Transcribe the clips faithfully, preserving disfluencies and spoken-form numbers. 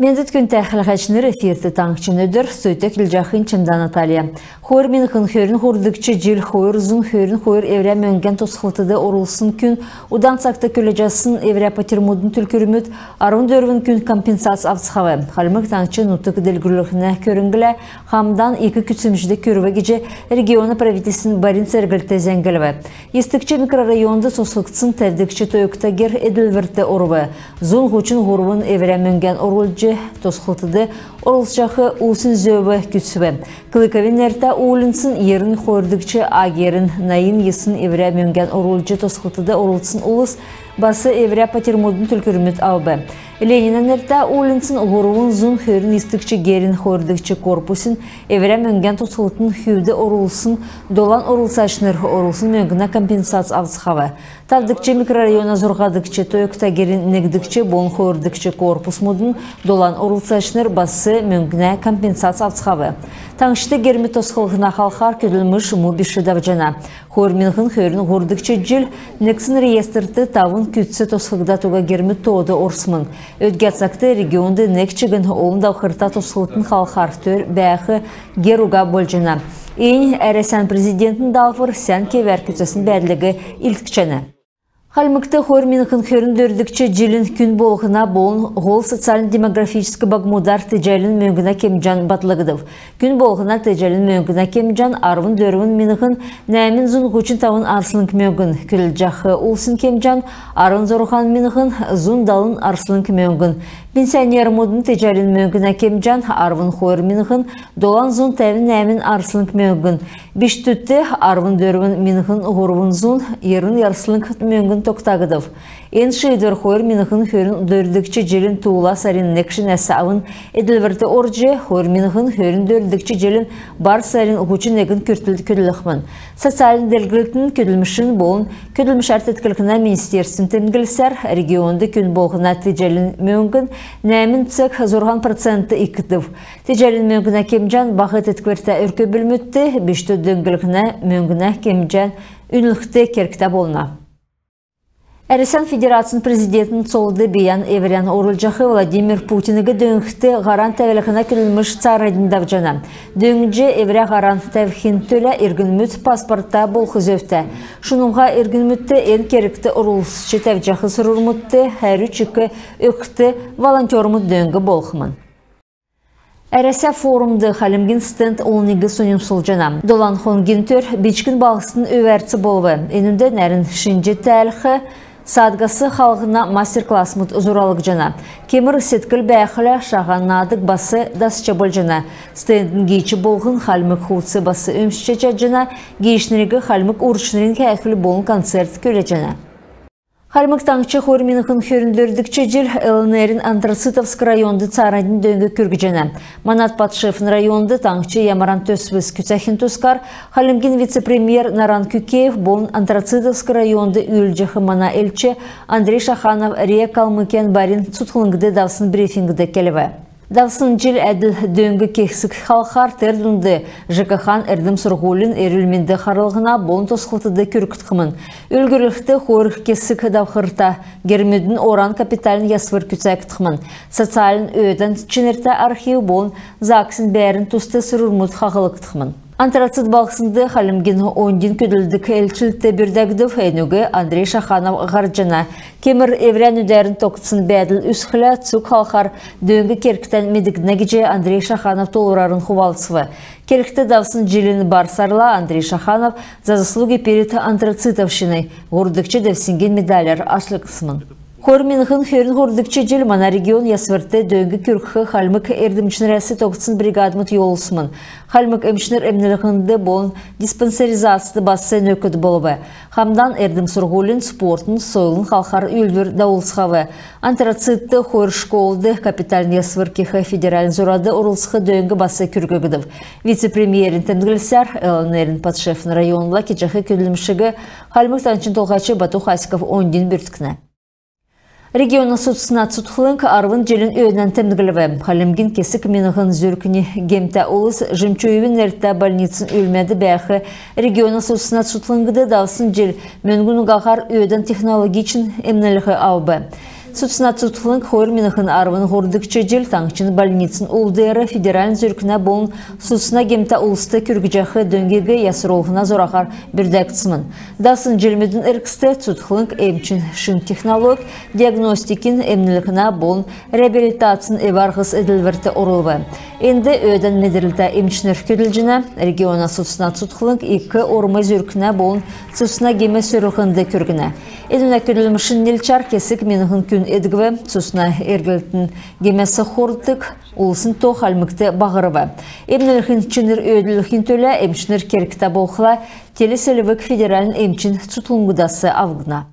Мендвт, күндтә хәләһәчнр! Эфирт «Таңһчин өдр», студьд көдлҗәхнь Чимдә Наталья. Хойр миңһн хөрн һурвдгч җил хойр зун хөрн хойр эврә мөңгән тосхлтд орулсн күн, удан цагт күләҗәсн эврә патьрмудын түлкүрмүд, арвн дөрвн күн компенсац авцхав. Хальмг Таңһч нутг делгрүллһнә көрңлә хамдан ик күцәмҗд күрв гиҗ региона правительствин барин церглт зәңглв. Йисдгч микрорайонд тосхгдсн тәвдгч тойгта гер эдлврт орв. Зун һучн һурвн эврә мөңгән орулҗ тосхлтд орлцҗах улсин зөв күцв. Клыковин нертә уульнцин йирн хойрдгч «а» герин найн йисн эврә мөңгән орулҗ тосхлтд орлцсн улс бас эврә патьрмудын түлкүрмүд авв. Ленинә нертә уульнцин һурвн зун хөрн йисдгч герин хойрдгч корпусин эврә мөңгән тосхлтын хүвд орулсн долан орлцачнр орулсн мөңгнә компенсац авцхав. Тавдгч микрорайона зурһадгч тойгта герин негдгч болн хойрдгч корпусмудын долан орлцачнр бас мөңгнә компенсац авцхав. Таңһчд гермүд тосхлһна халхар көдлмш му биш давҗана. Хойр миңһн хөрн һурвдгч җил негдсн реестрт тавн күцц тосхгдад уга гермүд тоод орсмн. Өдгә цагт регионд нег чигн олн давхрта тосхлтын халхар төр бәәх гер уга болҗана. Эннь Әрәсән президентин даалһвр сән кевәр күцәсн бәәдлиг илдкҗәнә. Хальмгт хойр миңһн хөрн дөрвдгч җилин күн болһна болн һол социальн-демографическ багмудар теҗәлин мөңгнә кемҗән батлгдв. Күн болһна теҗәлин мөңгнә кемҗән арвн дөрвн миңһн нәәмн зун һучн тавн арслң мөңгн, көдлҗәх улсин кемҗән арвн зурһан миңһн зун далн арслң мөңгн, пенсионермүдин теҗәлин мөңгнә кемҗән арвн хойр миңһн долан зун тәвн нәәмн арслң мөңгн, бичкдүдт арвн дөрвн миңһн һурвн зун йирн арслң мөңгн тогтагдв. Эн шиидвр хойр миңһн хөрн дөрвдгч җилин туула сарин негнәс авн эдлврт орҗ, хойр миңһн хөрн дөрвдгч җилин бар сарин һучн негн күртл көдлхмн. Социальн делгрлтин, көдлмшин болн көдлмшәр теткллһнә министерствин темдглсәр, регионд күн болһна теҗәлин мөңгн нәәмн цег зурһан процент икдв. Теҗәлин мөңгнә кемҗән баһ тетквртә өрк-бүлмүдт, бичкдүд дөңнлһнә мөңгнә кемҗән үнлхд кергтә болна. Әрәсән Федерацин Президентин цолд бийән эврән орулҗах Владимир Путиниг дөңнхд һаран тәвлһнә көдлмш цааранднь давҗана. Дөңнҗ эврә һаран тәвхин төлә иргнмүд паспортта болх зөвтә. Шунмһа иргнмүдт эн кергт орлцҗ, тәвҗәх сурврмудт хәрү-чик өгхд волонтермуд дөң болхмн. «Әрәсә» форумд Хальмгин стенд олниг соньмсулҗана. Долан хонгин төр бичкн балһсдын өвәрц болв. Энүнд нәрн шинҗ тәәлх, саадгас халлһна мастер-классмуд зуралгдҗана. Кемр седкл бәәхлә, шаһа наадг бас дасҗ болҗана. Стендин гиич болһн хальмг хувц бас өмсч чадҗана. Гиичнриг хальмг урчнрин һәәхүл болн концерт күләҗәнә. Хальмг Таңһч хойр миңһн хөрн дөрвдгч җил ЛНР-ин Антрацитовск районд цааранднь дөң күргҗәнә. Мана подшефн районд таңһч ямаран төсвс күцәхин тускар Хальмгин вице-премьер Наран Кюкеев болн Антрацитовск районд үүлдҗәх мана элч Андрей Шаханов РИА Калмыкиян барин цутхлңд давсн брифингд келв. Давсн җил әдл дөң кесг халхар, тер дунд ЖКХ-н, эрдм-сурһулин, эрүл-менд харллһна болн тосхлтд күргдхмн. Үлгүрлхд, хойр кесг давхрта гермүдин оран капитальн ясвр күцәгдхмн. Социальн өөдән чинртә архив болн ЗАГС-ин бәәрн туст сурврмуд хаһлгдхмн. Антрацит балһснд Хальмгин оньдин көдлдг элчлт бүрдәгдв. Энүг Андрей Шаханов һардҗана. Кемр эврәннь нүдәрн тогтсн бәәдл үзхлә, цуг халхар дөң кергтән медгднә гиҗ Андрей Шаханов тоолврарн хувалцв. Кергт, давсн җилин бар сарла Андрей Шаханов «За заслуги перед Антрацитовщиной» һурвдгч девсңгин медаляр ачлгдсмн. Хойр миңһн хөрн һурвдгч җил мана регион ясврт дөң күргх хальмг эрдмчнрәс тогтсн бригадмуд йовулсмн. Хальмг эмчнр эмнлһнд болн диспансеризацд бас нөкд болв. Хамдан эрдм-сурһулин, спортын, сойлын халхар үүлдвр давулцхав. Антрацитд хойр школд капитальн ясвр кех федеральн зурад орлцх дөң бас күрггдв. Вице-премьерин темдглсәр, ЛНР-ин подшефн районла кеҗәх көдлмшиг Хальмг Таңһчин Толһач Бату Хасиков оньдин бүрткнә. Региона судсна цутхлң арвн җилин өөнән темдглв. Хальмгин кесг миңһн зүркнә гемтә улс Жемчуевин нертә больницин үлмәд бәәх региона судсна цутхлңд давсн җил мөңгн угаһар өөдән технологичн эмнлһ авв. Судсна цутхлң хойр миңһн арвн һурвдгч җил таңһчин больницин ул деер федеральн зүркнә болн судсна гемтә улст күргҗәх дөңгиг ясрулһна зураһар бүрдәгдсмн. Давсн җилмүдин эргцд цутхлң эмчин шин технолог, диагностикин, эмнлһнә болн реабилитацин эв-арһс эдлврт орулв. Энд өөдән медрлтә эмчнр көдлҗәнә. Региона судсна цутхлң ик орм зүркнә болн судсна гем сөрлһнд күргнә. Энүнә көдлмшин нилчәр кесг миңһн күн эдгв. Судсна эрглтин гемәс хорддг улсин то Хальмгт баһрв. Эмнлһнә чинр өөдлүлхин төлә эмчнр кергтә болхла, телеселвг федеральн эмчин цутхлңгудас авгдна.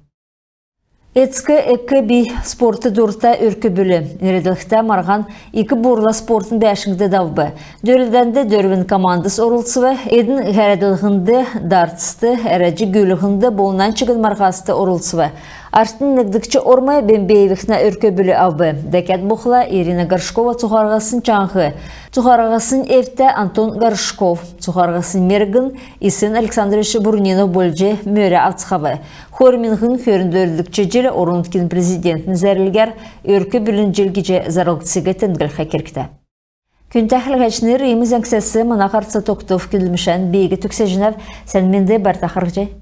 «Эцк, эк, би спортд дурта өрк-бүл» нерәдлһтә марһан Ик-Бурла спортын бәәшңд давв. Дөрлдәнд дөрвн командс орлцв. Эдн һәрәдлһнд, дартст, әрәҗ гүүлһнд болн нань чигн марһаст орлцв. Аштнь негдгч орм Бембеевихнә өрк-бүл авв. Дәкәд болхла Ирина Горшкова цуһараһасн чаңһ, цуһараһасн эвтә Антон Горшков, цуһараһасн мергн Исен Александрович Бурнинов болҗ мөрә авцхав. Хойр миңһн хөрн дөрвдгч җил орн-нутгин президентин зәрлгәр өрк-бүлин җил гиҗ зарлгдсиг темдглх кергтә. Күндтә хәләһәчнр, иим зәңгсәс мана һарц тогтв. Көдлмшән би төгсәҗәнәв. Сән менд бәәтн, харһий.